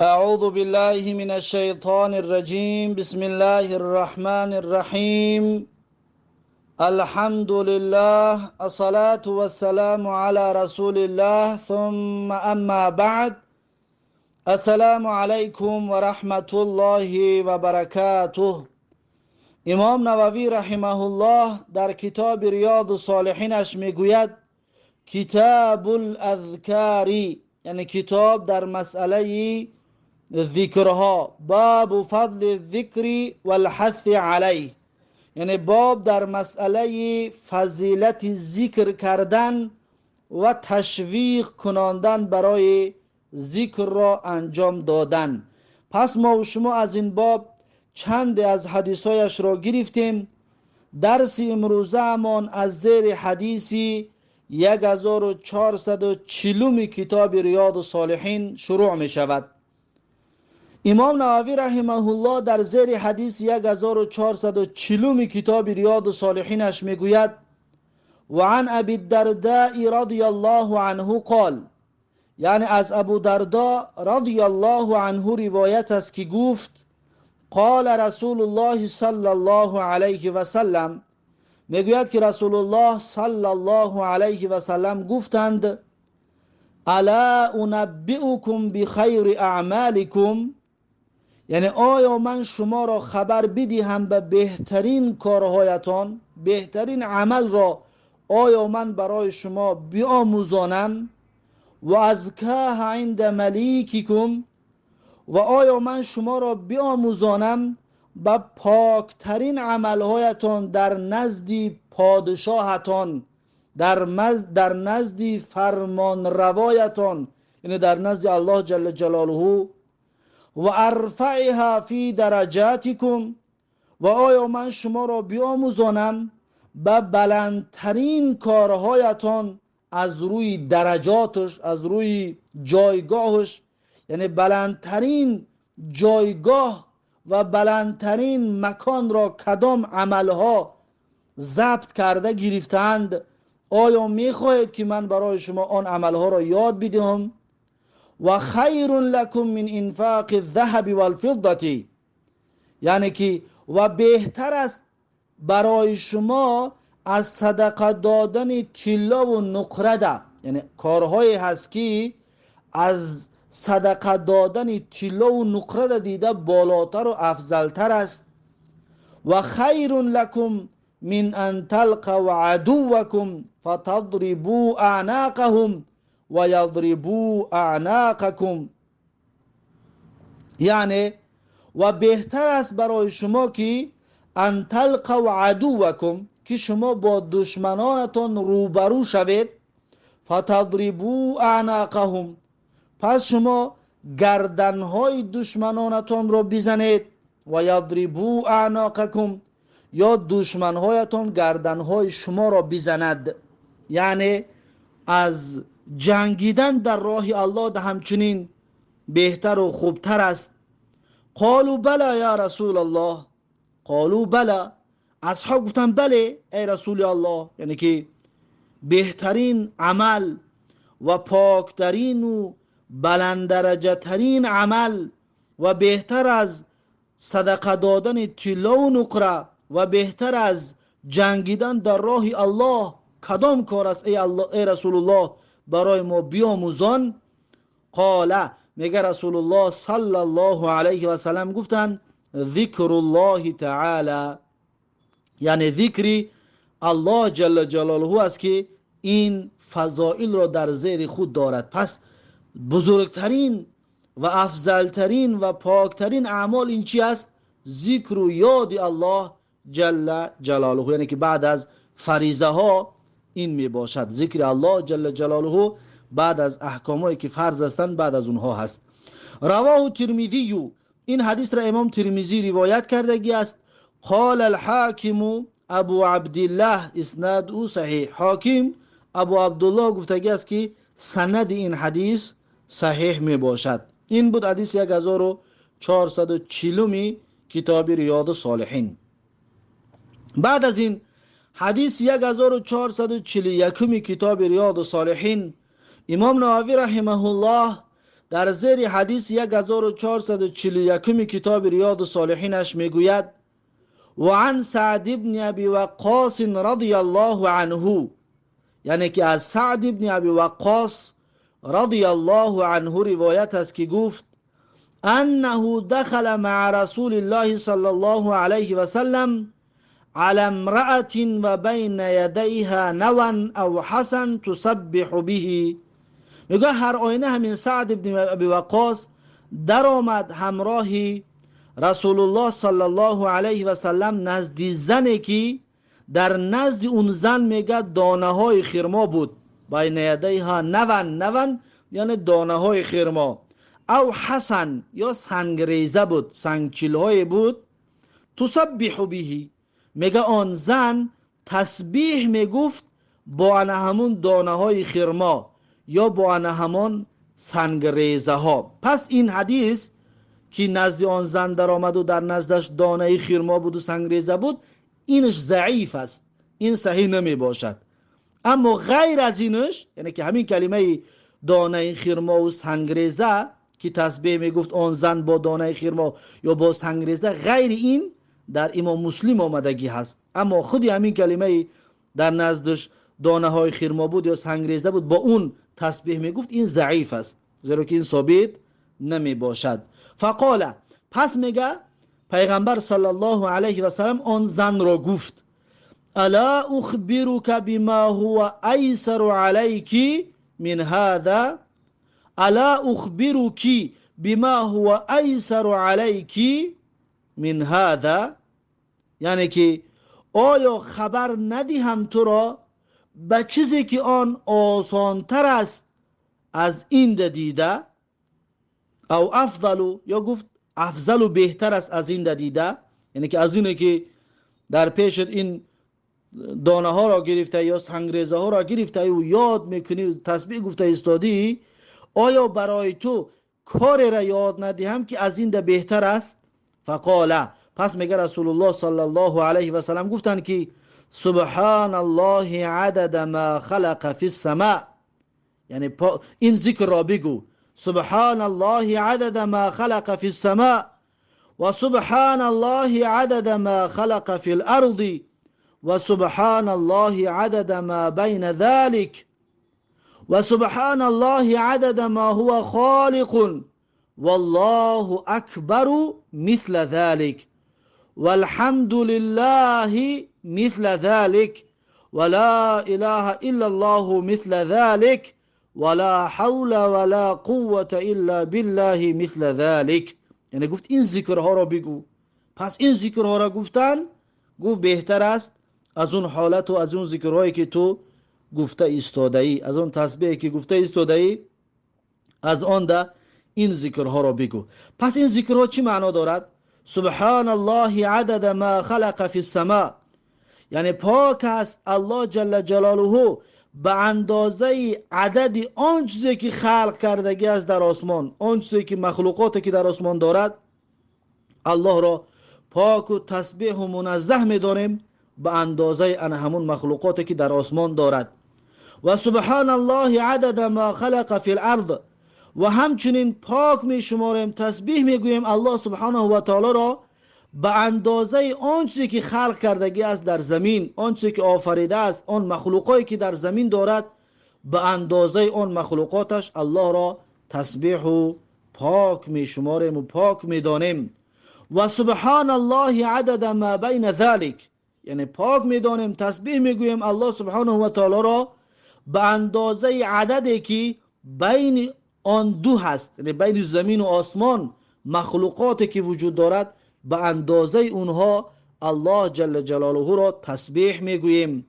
أعوذ بالله من الشيطان الرجيم. بسم الله الرحمن الرحيم. الحمد لله، الصلاة والسلام على رسول الله، ثم أما بعد. السلام عليكم ورحمة الله وبركاته. امام نووی رحمه الله در کتاب ریاض الصالحینش میگوید کتاب الاذکار، یعنی کتاب در مسئله ذکرها، باب فضل الذکر والحث علیه، یعنی باب در مسئله فضیلت ذکر کردن و تشویق کناندن برای ذکر را انجام دادن. پس ما و شما از این باب چند از حدیثایش را گرفتیم. درس امروزه مان از زیر حدیثی 1440 کتاب ریاض الصالحین شروع می شود. امام نووی رحمه الله در زیر حدیث 1440 کتاب ریاض الصالحینش میگوید و عن ابی الدرداء رضی الله عنه قال، یعنی از ابو دردا رضی الله عنه روایت است که گفت قال رسول الله صلی الله علیه و سلم، میگوید که رسول الله صلی الله علیه و سلم گفتند الا انبئکم بخیر اعمالکم، یعنی آیا من شما را خبر بدهم به بهترین کارهایتان، بهترین عمل را آیا من برای شما بیاموزانم، و ازکاها عند ملیککم، و آیا من شما را بیاموزانم به پاکترین عملهایتان در نزد پادشاهتان، در نزد فرمانروایتان، یعنی در نزد الله جل جلاله، و ارفعها فی درجاتکم، و آیا من شما را بیاموزانم به بلندترین کارهایتان از روی درجاتش، از روی جایگاهش، یعنی بلندترین جایگاه و بلندترین مکان را کدام عملها ضبط کرده گرفتند، آیا میخواهید که من برای شما آن عملها را یاد بدهم؟ و خیر لکم من انفاق الذهب والفضة، یعنی که و بهتر است برای شما از صدقه دادن طلا و نقره ده، یعنی کارهایی هست که از صدقه دادن طلا و نقره دیده بالاتر و افضلتر است. و خیر لکم من ان تلقوا عدوکم فتضربوا اعناقهم و یضربوا اعناقکم، یعنی و بهتر است برای شما که ان تلقوا عدوکم، که شما با دشمنانتان روبرو شوید، فتضربوا اعناقهم، پس شما گردنهای دشمنانتان را بزنید، و یضربوا اعناقکم، یا دشمنهایتان گردنهای شما را بزند. یعنی از جنگیدن در راه الله همچنین بهتر و خوبتر است. قالوا بلی یا رسول الله، قالوا بلی، اصحاب گفتند بله ای رسول الله، یعنی که بهترین عمل و پاکترین و بلند درجه ترین عمل و بهتر از صدقه دادن طلا و نقره و بهتر از جنگیدن در راه الله کدام کار است ای الله، ای رسول الله برای ما بیاموزان؟ قال، میگه رسول الله صلی الله علیه و سلم گفتند ذکر الله تعالی، یعنی ذکری الله جل جلاله است که این فضائل را در زیر خود دارد. پس بزرگترین و افضلترین و پاکترین اعمال این چی است؟ ذکر و یاد الله جل جلاله، یعنی که بعد از فریضه ها این می باشد. ذکر الله جل جلاله بعد از احکامایی که فرض هستند بعد از اونها هست. رواه ترمذی، این حدیث را امام ترمذی روایت کردگی است. قال الحاکم ابو عبدالله اسناد او صحیح، حاکم ابو عبدالله گفتگی است که سند این حدیث صحیح می باشد. این بود حدیث 1440 کتاب ریاض الصالحین. بعد از این حدیث 1441 کتاب ریاض الصالحین امام نووی رحمه الله در زیر حدیث 1441 کتاب ریاض الصالحینش میگوید: وعن سعد ابن ابی وقاص رضی الله عنه، یعنی که از سعد ابن ابی وقاص رضی الله عنه روایت است که گفت: انه دخل مع رسول الله صلی الله علیه و سلم على امرأة وبين يديها نوى او حصى تسبح به. میگه هر آینه همین سعد ابن ابی وقاص در آمد همراه رسول الله صلی الله علیه و سلم نزد زنی که در نزد اون زن میگه دانه های خرما بود. بین یدیها نوى، نوى یعنی دانه های خرما، او حصى یا سنگریزه بود، سنگچیل های بود. تسبح به، میگه آن زن تسبیح میگفت با همون دانه های خرما یا با همان سنگریزه ها. پس این حدیث که نزد آن زن در آمد و در نزدش دانه خرما بود و سنگریزه بود، اینش ضعیف است، این صحیح نمی باشد. اما غیر از اینش، یعنی که همین کلمه دانه خرما و سنگریزه که تسبیح میگفت آن زن با دانه خرما یا با سنگریزه، غیر این در امام مسلم آمدگی هست. اما خودی همین کلمه در نزدش دانه های خرما بود یا سنگریزه بود با اون تسبیح میگفت، این ضعیف است، زیرا که این ثابت نمی باشد. فقال، پس میگه پیغمبر صلی الله علیه و سلم آن زن را گفت: الا اخبرک بما هو ایسر علیک من هذا، الا اخبرک بما هو ایسر علیک من هذا، یعنی که آیا خبر ندهم تو را به چیزی که آن آسانتر است از این دیده، او افضل، یا گفت افضل و بهتر است از این دیده، یعنی که از اینه که در پیشت این دانه ها را گرفته یا سنگریزه ها را گرفته و یاد میکنی، تسبیح گفته ایستادی، آیا برای تو کاری را یاد ندهم که از این ده بهتر است؟ فقال، پس میگه رسول الله صلی الله علیه و سلم گفتند که سبحان الله عدد ما خلق فی السماء، یعنی این ذکر را بگو: سبحان الله عدد ما خلق فی السماء و سبحان الله عدد ما خلق فی الارض و سبحان الله عدد ما بین ذلك و سبحان الله عدد ما هو خالق والله اکبر مثل ذلك والحمد لله مثل ذلك ولا اله الا الله مثل ذلك ولا حول ولا قوة الا بالله مثل ذلك. یعنی گفت این ذکرها را بگو. پس این ذکرها را گفتن، گفت بهتر است از اون حالت و از اون ذکرهایی که تو گفته ایستاده ای، از اون تسبیحی که گفته ایستاده ای، از آن ده این ذکرها را بگو. پس این ذکرها چی معنا دارد؟ سبحان الله عدد ما خلق فی السماء، یعنی پاک است الله جل جلاله به اندازه عدد آن چیزی که خلق کردگی است در آسمان، آن چیزی که مخلوقاتی که در آسمان دارد، الله را پاک و تسبیح و منزه می‌داریم به اندازه ان همون مخلوقاتی که در آسمان دارد. و سبحان الله عدد ما خلق فی الارض، و همچنین پاک می شماریم، تسبیح میگوییم الله سبحانه و تعالی را به اندازه آن چیزی که خلق کردگی است در زمین، آن چیزی که آفریده است، آن مخلوقایی که در زمین دارد، به اندازه آن مخلوقاتش الله را تسبیح و پاک می شماریم و پاک می دانیم. و سبحان الله عدد ما بین ذلك، یعنی پاک می دانیم، تسبیح می گوییم الله سبحانه و تعالی را به اندازه عددی که بین آن دو هست، یعنی بین زمین و آسمان مخلوقاتی که وجود دارد، به اندازه اونها الله جل جلاله را تسبیح میگوییم.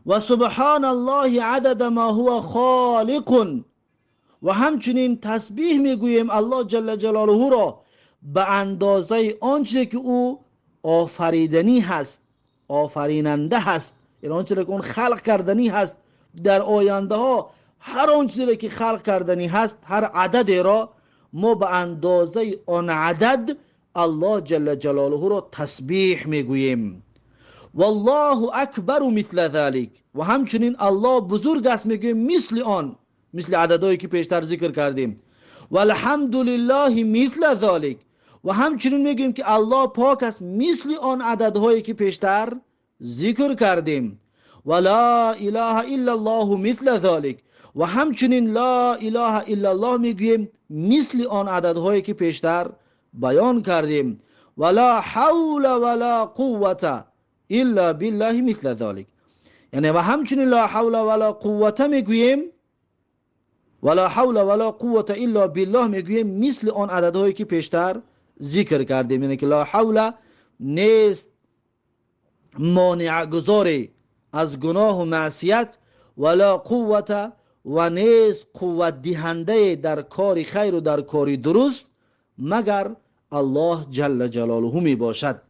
و سبحان الله عدد ما هو خالق، و همچنین تسبیح میگوییم الله جل جلاله را به اندازه آنچه که او آفریدنی هست، آفریننده هست، یعنی آنچه که اون خلق کردنی هست در آینده ها، هر آنچه که خلق کردنی هست، هر عدد را ما به اندازه آن عدد الله جل جلاله را تسبیح میگوییم. والله اکبر مثل ذلك، و همچنین الله بزرگ است میگوییم مثل آن، مثل عددهایی که پیشتر ذکر کردیم. و الحمد لله مثل ذلك، و همچنین میگیم که الله پاک است مثل آن عددهایی که پیشتر ذکر کردیم. و لا اله الا الله مثل ذلك، و همچنین لا اله الا الله میگوییم مثل آن عددهایی که پیشتر بیان کردیم. و لا حول ولا قوة الا بالله مثل ذلك، یعنی و همچنین لا حول ولا قوة میگوییم ولا حول ولا قوة الا بالله میگوییم مثل آن عددهایی که پیشتر ذکر کردیم. یعنی که لا حول نیست مانع گذاری از گناه و معصیت، ولا قوة و نیست قوت دهنده در کار خیر و در کار درست مگر الله جل جلاله می باشد.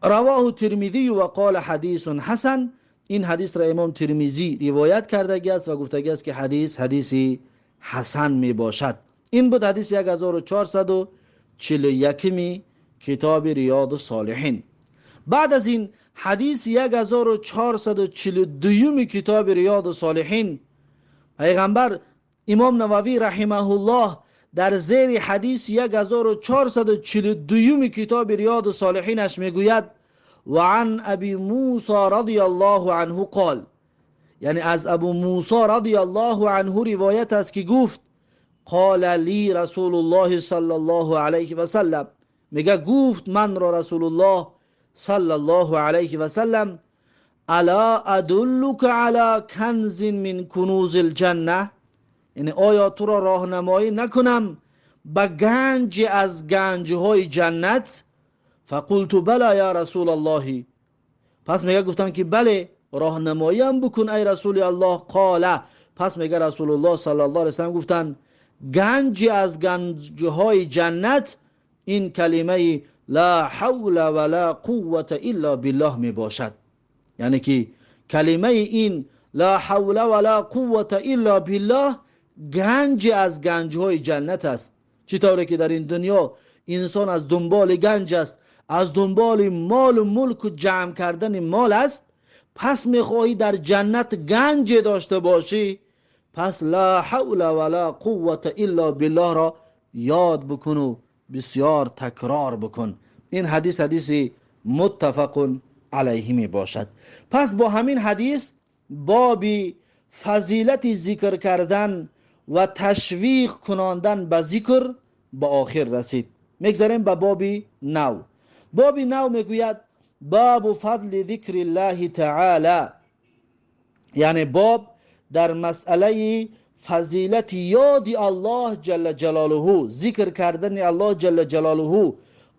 رواه ترمذی و قال حدیث حسن. این حدیث را امام ترمذی روایت کرده است و گفته است که حدیث حدیثی حسن می باشد. این بود حدیث 1441 کتاب ریاض الصالحین. بعد از این حدیث 1442 کتاب ریاض الصالحین، پیغمبر امام نووی رحمه الله در زیر حدیث 1442 کتاب ریاض الصالحینش میگوید و عن ابی موسی رضی الله عنه قال، یعنی از ابو موسی رضی الله عنه روایت است که گفت قال لی رسول الله صلی الله علیه و سلم، میگه گفت من را رسول الله صلی الله علیه و سلم الا ادلک علی کنز من کنوز الجنه، یعنی آیا تو را راهنمایی نکنم به گنج از گنجهای جنت؟ فقلت بلا یا رسول الله، پس میگه گفتم که بله راهنمایی هم بکن ای رسول الله. قال، پس میگه رسول الله صلی الله علیه و سلم گفتن گنج از گنجهای جنت این کلمه لا حول ولا قوة الا بالله می باشد. یعنی که کلمه این لا حول ولا قوة الا بالله گنج از گنجهای جنت است. چطوری که در این دنیا انسان از دنبال گنج است، از دنبال مال و ملک و جمع کردن مال است، پس میخواهی در جنت گنج داشته باشی، پس لا حول ولا قوة الا بالله را یاد بکن و بسیار تکرار بکن. این حدیث حدیث متفق علیه می باشد. پس با همین حدیث بابی فضیلت ذکر کردن و تشویق کناندن به ذکر به آخر رسید. میگذریم به باب نو. باب نو میگوید باب فضل ذکر الله تعالی، یعنی باب در مسئله فضیلت یاد الله جل جلاله، ذکر کردن الله جل جلاله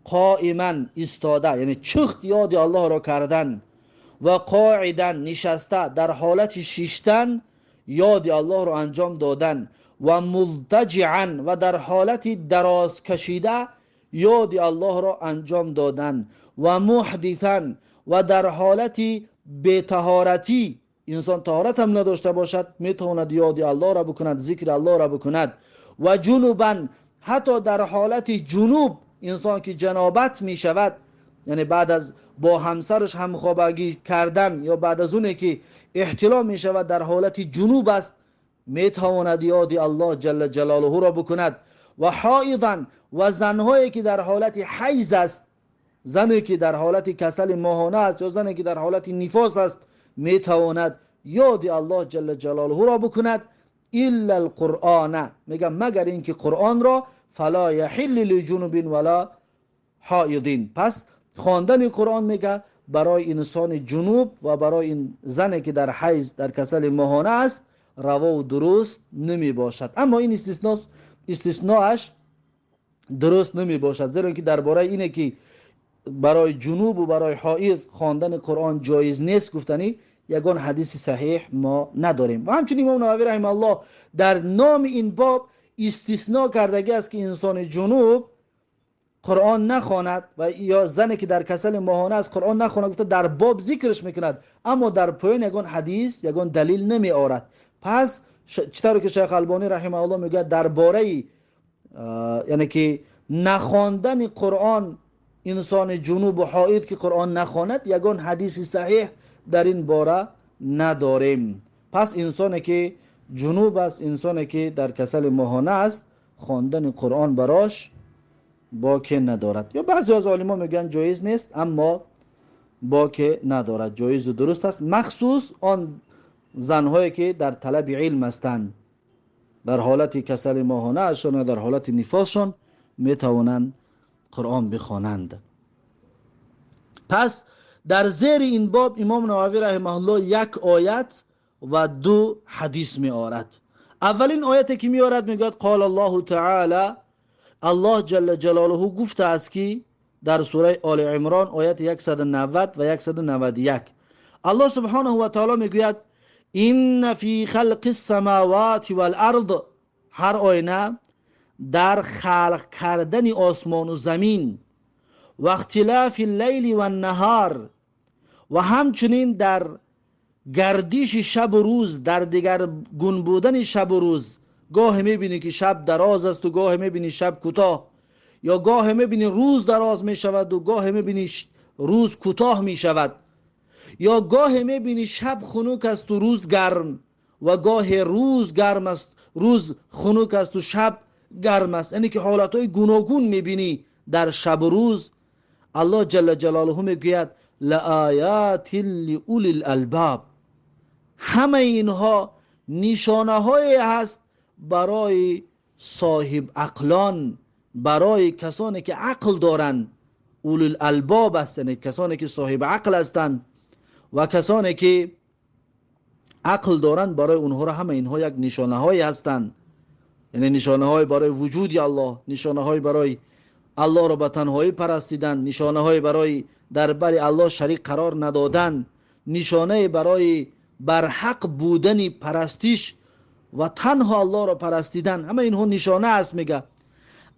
قائما ایستاده، یعنی چخت یاد الله را کردن، و قاعدا نشسته در حالت شیشتن یاد الله را انجام دادن، و مضطجعا و در حالت دراز کشیده یاد الله را انجام دادن، و محدثا و در حالت بی‌طهارتی، انسان طهارت هم نداشته باشد میتواند یاد الله را بکند، ذکر الله را بکند، و جنوبا حتی در حالت جنوب انسان که جنابت می شود، یعنی بعد از با همسرش همخوابگی کردن یا بعد از اونه که احتلام می شود در حالت جنوب است، می تواند یاد الله جل جلاله را بکند، و حائضا و زنهایی که در حالت حیض است، زنی که در حالت کسل ماهانه است یا زنی که در حالت نفاس است، می تواند یاد الله جل جلاله را بکند. الا القرآن، میگم مگر اینکه قرآن را فلا یحل لجنوب ولا حائضین. پس خواندن قرآن میگه برای انسان جنوب و برای این زنی که در حیض در کسل ماهانه است روا و درست نمی باشد. اما این استثناءش درست نمی باشد، زیرا که درباره اینه که برای جنوب و برای حائض خواندن قرآن جایز نیست گفتنی یگان حدیث صحیح ما نداریم. و همچنین امام نووی رحمه الله در نام این باب استثناء کردگی است که انسان جنوب قرآن نخواند و یا زنی که در کسل ماهانه است قرآن نخواند، گفته در باب ذکرش میکند، اما در پایان یگان حدیث یگان دلیل نمی آورد. پس چطور که شیخ البانی رحمه الله میگه درباره یعنی که نخواندن قرآن انسان جنوب و حائض که قرآن نخواند یگان حدیث صحیح در این باره نداریم. پس انسانی که جنوب است، انسانی که در کسل ماهانه است، خواندن قرآن براش باک ندارد. یا بعضی از عالما میگن جایز نیست، اما باک ندارد، جایز و درست است، مخصوص آن زنهایی که در طلب علم هستند، در حالت کسل ماهانه اشان و در حالت نفاسشان میتوانند قرآن بخوانند. پس در زیر این باب امام نووی رحمه الله یک آیت و دو حدیث می آورد. اولین آیتی که می آورد میگوید قال الله تعالی، الله جل جلاله گفته است که در سوره آل عمران آیت 190 و 191 الله سبحانه و تعالی میگوید این فی خلق السماوات والارض، هر آینه در خلق کردن آسمان و زمین و اختلاف اللیل و النهار و همچنین در گردش شب و روز، در دیگر گون بودن شب و روز، گاه میبینی که شب دراز است و گاه میبینی شب کوتاه، یا گاه میبینی روز دراز میشود و گاه میبینی روز کوتاه میشود، یا گاه میبینی شب خنک است و روز گرم و گاه روز گرم است، روز خنک است و شب گرم است. یعنی که حالتهای گوناگون میبینی در شب و روز. الله جل جلاله میگوید لآیات لأولی الالباب، همه اینها نشانه های هست برای صاحب عقلان، برای کسانی که عقل دارند. اولی الالباب هستند، کسانی که صاحب عقل هستند و کسانی که عقل دارند، برای اونها را همه اینها یک نشانه های هستند، یعنی نشانه های برای وجود الله، نشانه های برای الله را به تنهایی پرستیدن، نشانه های برای در بر الله شریک قرار ندادن، نشانه برای برحق بودن پرستش و تنها الله را پرستیدن، همه اینها نشانه است. میگه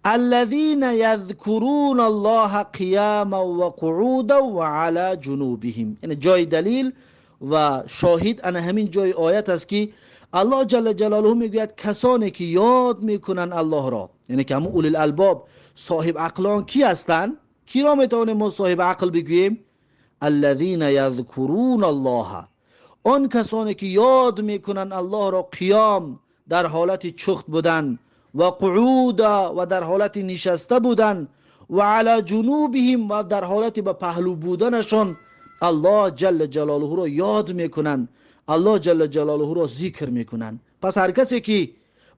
الذين يذكرون الله قياما وقعودا وعلى جنوبهم، یعنی جای دلیل و شاهد انا همین جای آیت است که الله جل جلاله میگوید کسانی که یاد میکنن الله را، یعنی که همون اولی الالباب صاحب عقلان کی هستند؟ کی را میتوانیم ما صاحب عقل بگوییم؟ الذين يذكرون الله، آن کسانی که یاد میکنن الله را، قیام در حالت چخت بودن و قعود و در حالت نشسته بودن و علی جنوبهم و در حالت به پهلو بودنشان الله جل جلاله را یاد میکنن، الله جل جلاله را ذکر میکنن. پس هر کسی که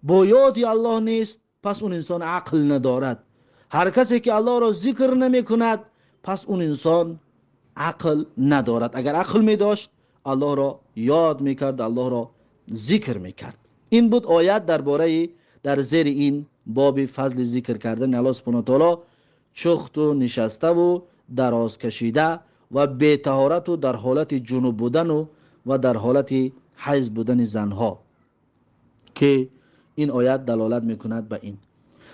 با یاد الله نیست، پس اون انسان عقل ندارد. هر کسی که الله را ذکر نمی کند، پس اون انسان عقل ندارد. اگر عقل می داشت الله را یاد میکرد، الله را ذکر میکرد. این بود آیت درباره در زیر این باب فضل ذکر کردن الله سبحانه و تعالی، چخت و نشسته و دراز کشیده و بی طهارت و در حالت جنوب بودن و در حالت حیض بودن زنها، که این آیت دلالت میکند به این.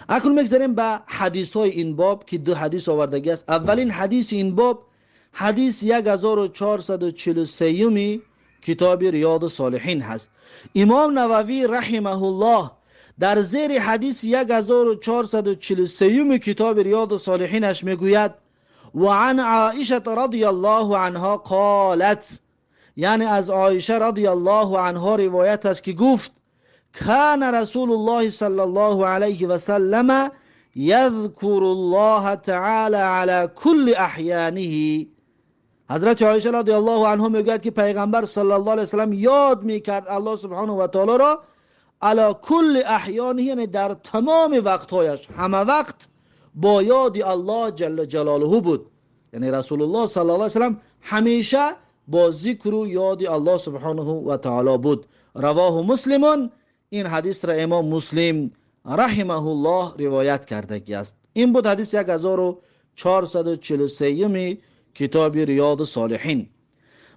اکنون میگذریم به حدیث های این باب که دو حدیث آوردگی است. اولین حدیث این باب حدیث 1443 کتاب ریاض الصالحین هست. امام نووی رحمه الله در زیر حدیث 1443 کتاب ریاض الصالحینش میگوید و عن عائشه رضی الله عنها قالت، یعنی از عایشه رضی الله عنها روایت است که گفت کان رسول الله صلی الله علیه و سلم یذکر الله تعالی علی کل احیانه. حضرت عایشه رضی الله عنها میگوید که پیغمبر صلی الله علیه و سلم یاد میکرد الله سبحانه و تعالی را علی کل احیانه، یعنی در تمام وقتهایش، همه وقت با یاد الله جل جلاله بود. یعنی رسول الله صلی الله علیه و سلم همیشه با ذکر و یاد الله سبحانه و تعالی بود. رواه مسلمون، این حدیث را امام مسلم رحمه الله روایت کرده است. این بود حدیث 1443 کتاب ریاض الصالحین.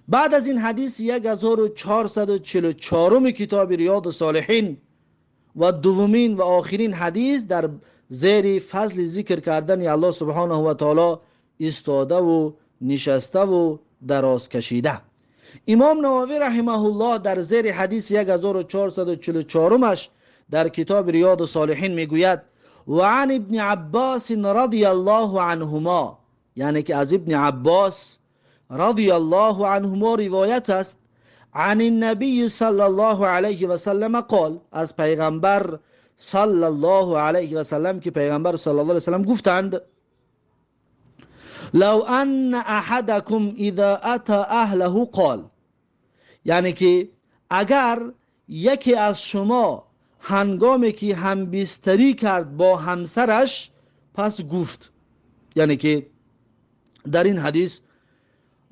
بعد از این حدیث 1444 کتاب ریاض الصالحین و دومین و آخرین حدیث در زیر فضل ذکر کردن الله سبحانه و تعالی ایستاده و نشسته و دراز کشیده. امام نووی رحمه الله در زیر حدیث 1444 در کتاب ریاض الصالحین میگوید و عن ابن عباس رضی الله عنهما، یعنی که از ابن عباس رضی الله عنهما روایت است عن النبی صلی الله علیه و سلم قال، از پیغمبر صلی الله علیه و سلم که پیغمبر صلی الله علیه و سلم گفتند: لو ان احدکم اذا اتى اهله قال، یعنی که اگر یکی از شما هنگامی که همبستری کرد با همسرش پس گفت، یعنی که در این حدیث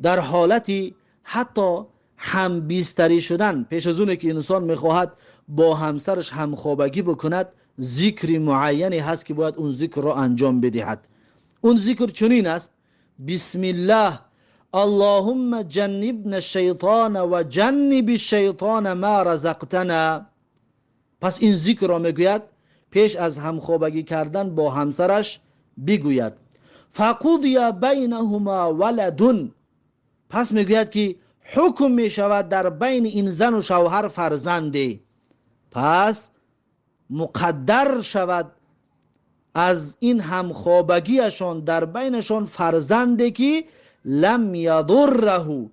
در حالتی حتی همبستری شدن پیش از اونه که انسان میخواهد با همسرش همخوابگی بکند، ذکر معینی هست که باید اون ذکر را انجام بدهد. اون ذکر چنین است: بسم الله اللهم جنبنا الشیطان و جنب الشیطان ما رزقتنا. پس این ذکر را میگوید پیش از همخوابگی کردن با همسرش بگوید. فقضی بینهما ولد، پس میگوید که حکم میشود در بین این زن و شوهر فرزندی، پس مقدر شود از این همخوابگیشان در بینشان فرزندی که لم یضره،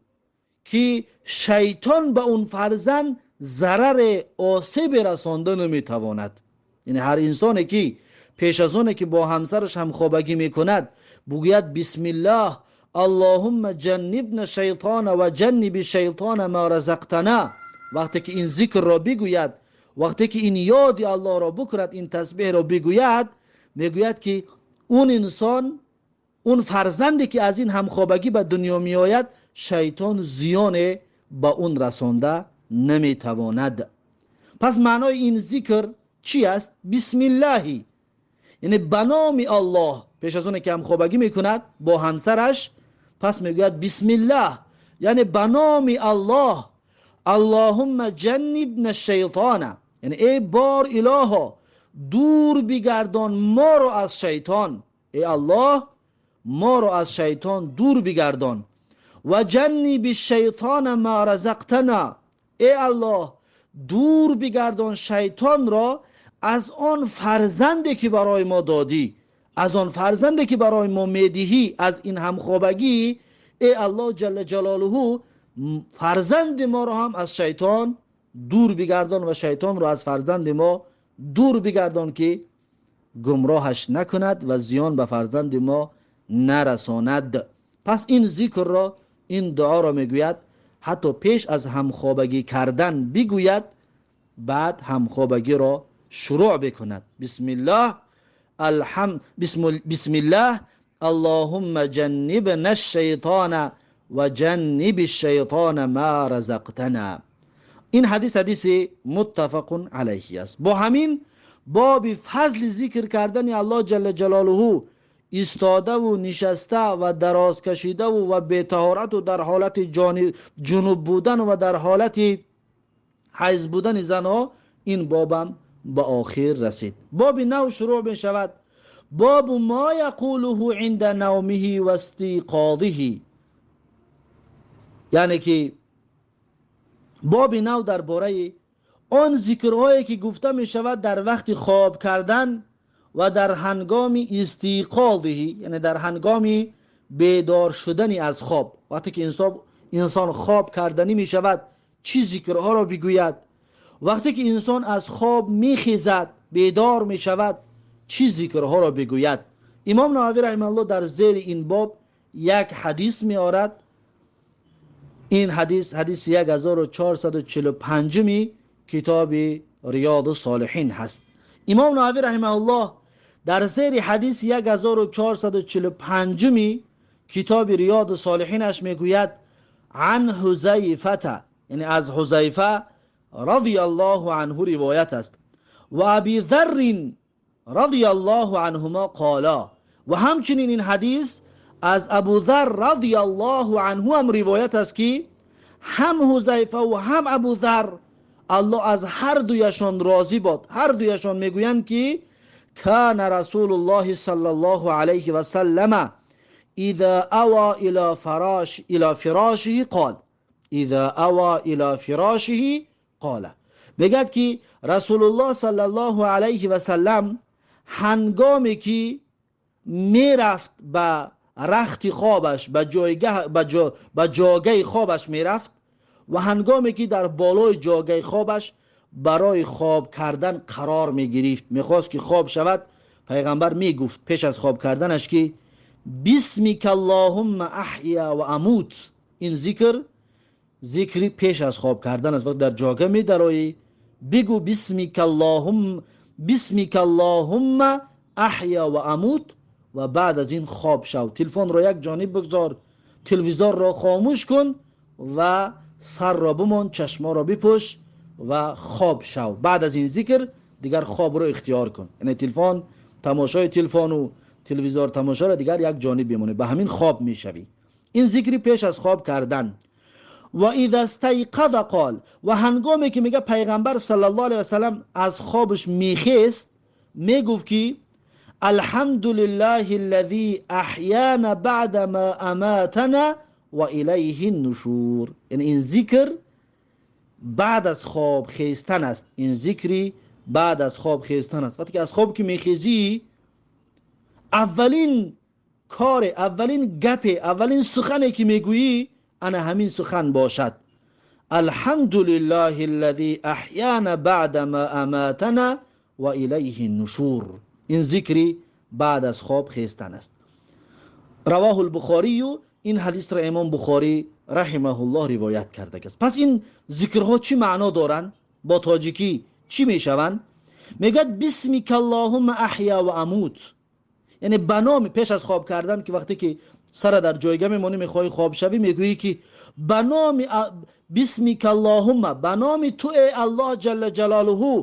که شیطان به اون فرزند ضرر آسیب رسانده نمیتواند. یعنی هر انسانی که پیش از اونه که با همسرش همخوابگی میکند بگوید بسم الله اللهم جنبنا الشیطان و جنب الشیطان ما رزقتنا، وقتی که این ذکر را بگوید، وقتی که این یاد الله را بکند، این تسبیح را بگوید، میگوید که اون انسان، اون فرزندی که از این همخوابگی به دنیا میآید، شیطان زیان به اون رسانده نمیتواند. پس معنای این ذکر چی است؟ بسم الله، یعنی به نام الله. پیش از اون که همخوابگی میکند با همسرش، پس میگوید بسم الله، یعنی به نام الله، اللهم جنبنا الشیطان، یعنی ای بار الها دور بگردان ما رو از شیطان، ای الله ما رو از شیطان دور بگردان، و جنب الشیطان ما رزقتنا، ای الله دور بگردان شیطان را از آن فرزندی که برای ما دادی، از آن فرزندی که برای ما میدهی، از این همخوابگی، ای الله جل جلاله فرزند ما را هم از شیطان دور بگردان و شیطان را از فرزند ما دور بگردان که گمراهش نکند و زیان به فرزند ما نرساند. پس این ذکر را، این دعا را میگوید حتی پیش از همخوابگی کردن بگوید، بعد همخوابگی را شروع بکند. بسم الله بسم الله اللهم جنبنا الشیطان و جنب الشیطان ما رزقتنا. این حدیث حدیث متفق علیه است. با همین باب فضل ذکر کردن الله جل جلاله ایستاده و نشسته و دراز کشیده و بی طهارت و در حالت جنوب بودن و در حالت حیض بودن زنها، این بابم به آخر رسید. باب نو شروع می شود، باب ما یقوله عند نومه و استیقاظه، یعنی که باب نو درباره آن ذکرهایی که گفته می شود در وقت خواب کردن و در هنگام استیقاظه، یعنی در هنگام بیدار شدن از خواب. وقتی که انسان خواب کردنی می شود چی ذکرها را بگوید، وقتی که انسان از خواب میخیزد بیدار می شود چی ذکرها را بگوید. امام نووی رحمه الله در زیر این باب یک حدیث می آورد. این حدیث حدیث 1445 کتاب ریاض الصالحین هست. امام نووی رحمه الله در زیر حدیث 1445 کتاب ریاض الصالحینش میگوید عن حذیفه، یعنی از حذیفه رضی الله عنه روایت است، و ابی ذر رضی الله عنهما قالا، و همچنین این حدیث از ابو ذر رضی الله عنه هم روایت است که هم حذیفه و هم ابو ذر الله از هر دویشان راضی باد، هر دویشان میگویند که کان رسول الله صلی الله علیه و سلم اذا اوى الى فراشه قال، اذا اوى الى فراشه قال، میگد که رسول الله صلی الله علیه و سلم هنگامی که میرفت به رخت خوابش، به جاگه خوابش میرفت و هنگامی که در بالای جاگه خوابش барои хоб кардан қарор мегирифт, мехост ки хоб шавад, пайғамбар мегуфт пеш аз хоб карданаш ки бисмика аллоҳумма аҳя ва амут. Ин зикр зикри пеш аз хоб кардан аст. Вақт дар ҷога медароӣ, бигӯ бисмика аллоҳум, бисмика аллоҳумма аҳя ва амут, ва баъд аз ин хоб шав. Телефонро як ҷониб бигзор, телевизорро хомӯш кун ва сарро бимон, чашморо бипӯш ва хоб шав. Баъд аз ин зикр дигар хобро ихтиёр кун. Яъне телефон, тамошои телефону телевизор тамошоро дигар як ҷониб бимонӣ, ба ҳамин хоб мешавӣ. Ин зикри пеш аз хоб кардан. Ва иза стайқаза қол, ва ҳангоме ки мега пайғамбар саллаллоҳу алайҳи васаллам аз хобаш мехест, мегуфт ки алҳамдулиллаҳи аллази аҳяна баъда ма аматана ва илайҳи нушур. Яъне ин зикр баъд аз хоб хестан аст. Ин зикри баъд аз хоб хестан аст. Вақте ки аз хоб ки мехезӣ, аввалин коре, аввалин гапе, аввалин сухане ки мегӯӣ, ана ҳамин сухан бошад: алҳамдулиллаҳи аллази аҳяна баъда ма аматана ва илайҳи нушур. Ин зикри баъд аз хоб хестан аст. Равоҳу лбухорию, ин ҳадисро имом Бухорӣ раҳимаҳуллоҳ ривоят кардагист. Пас ин зикрҳо чӣ маъно доранд? Бо тоҷикӣ чӣ мешаванд? Мегӯяд бисмика аллоҳумма аҳя ва амут, яъне ба номи пеш аз хоб кардан, ки вақте ки сара дар ҷойга мемонӣ, мехоҳӣ хоб шавӣ, мегӯӣ ки ба номи бисмика аллоҳумма, ба номи ту эй Аллоҳ ҷалла ҷалолуҳу,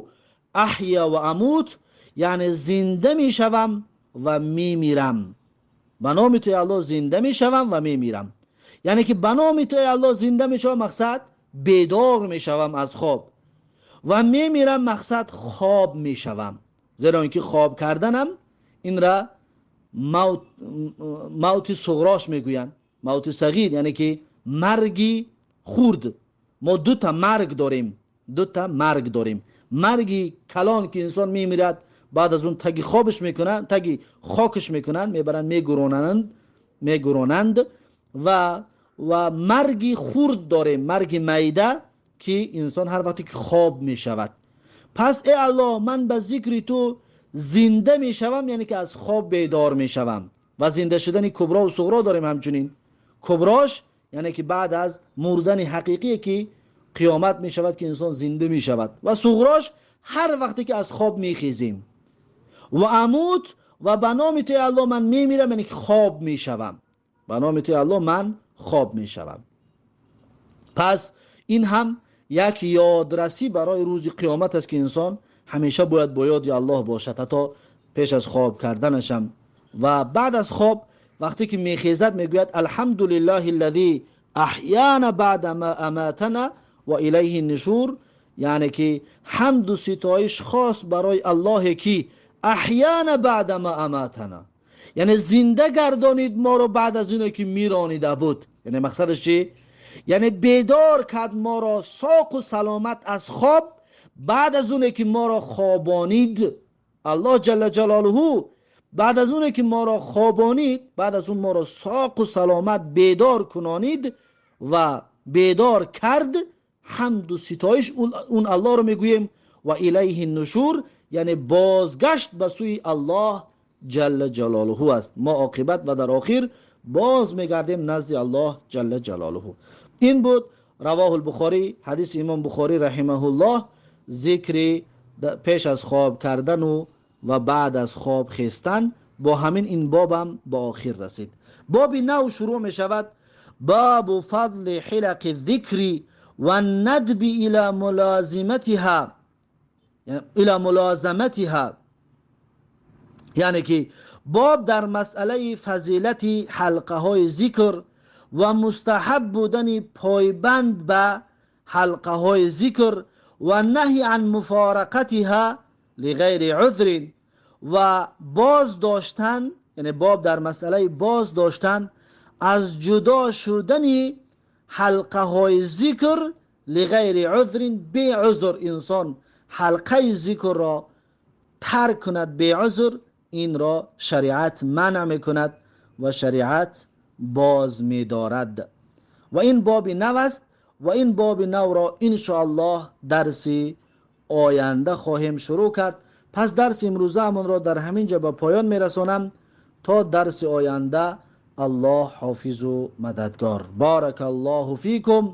аҳя ва амут, яъне зинда мешавам ва мемирам. Ба номи ту эй Аллоҳ зинда мешавам ва мемирам. Яъне ки ба номи ту эй Аллоҳ зинда мешавам, мақсад бедор мешавам аз хоб, ва мемирам, мақсад хоб мешавам. Зеро инки хоб карданам инра мавти суғрош мегӯянд, мавти сағир, яъне ки марги хурд. Мо дута марг дорем, дута марг дорем. Марги калон ки инсон мемирад, баъд аз он таги хобаш мекунанд, таги хокаш мекунанд, мебаранд, мегуронанд, мегуронанд. Ва марги хурд дорем, марги майда, ки инсон ҳар вақте ки хоб мешавад. Пас эй Аллоҳ, ман ба зикри ту зинда мешавам, яъне ки аз хоб бедор мешавам. Ва зинда шудани кубро ва суғро дорем ҳамчунин. Куброш яъне ки баъд аз мурдани ҳақиқие ки қиёмат мешавад, ки инсон зинда мешавад, ва суғрош ҳар вақте ки аз хоб мехезем. Ва амут, ва ба номи ту эй Аллоҳ ман мемирам, яъне ки хоб мешавам. Ба номи ту эй Аллоҳ ман хоб мешавам. Пас ин ҳам як ёдрасӣ барои рӯзи қиёмат аст, ки инсон ҳамеша бояд бо ёди Аллоҳ бошад, ҳатто пеш аз хоб карданашам. Ва баъд аз хоб вақте ки мехезад, мегӯяд алҳамдулиллаҳи аллази аҳяна баъда ма аматана ва илайҳи нушур, яъне ки ҳамду ситоиш хос барои Аллоҳе ки аҳяна баъда ма аматана, яъне зинда гардонид моро баъд аз ине ки миронида буд. Яъне мақсадаш чи? Яъне бедор кард моро соқу саломат аз хоб баъд аз оне ки моро хобонид Аллоҳ ҷалла ҷалолуҳу. Баъд аз оне ки моро хобонид, баъд аз он моро соқу саломат бедор кунонид ва бедор кард, ҳамду ситоиш он Аллоҳро мегӯем. Ва илайҳи нушур, яъне бозгашт ба сӯи Аллоҳ ҷалла ҷалолуҳу аст. Мо оқибат ва дар охир боз мегардем назди Аллоҳ ҷалла ҷалолуҳу. Ин буд равоҳу лбухорӣ, ҳадиси имом Бухорӣ раҳимаҳуллоҳ, зикри пеш аз хоб кардану ва баъд аз хоб хестан. Бо ҳамин ин бобам ба охир расид. Боби нав шурӯъ мешавад: бабу фадли ҳилақи зикри ва надби ила мулозиматиҳа, ила мулозаматиҳа, яъне ки боб дар масъалаи фазилати ҳалқаҳои зикр ва мустаҳаб будани пойбанд ба ҳалқаҳои зикр ва наҳи ан муфорақатиҳа лиғайри узрин, ва боз доштан, яъне боб дар масъалаи боз доштан аз ҷудо шудани ҳалқаҳои зикр лиғайри узрин, беузр инсон ҳалқаи зикрро тарк кунад беузр, инро шариат манъ мекунад ва шариат боз медорад. Ва ин боби нав аст ва ин боби навро иншоаллоҳ дарси Оянда хоҳем шурӯъ кард. Пас дарси имрӯзаамонро дар ҳамин ҷо ба поён мерасонам. То дарси оянда Аллоҳ ҳофизу мададгор. Баракаллоҳу фикум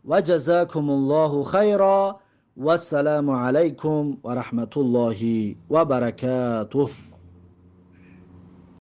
ва ҷазакумуллоҳу хайра. Вассалому алайкум ва раҳматуллоҳи ва баракатуҳ.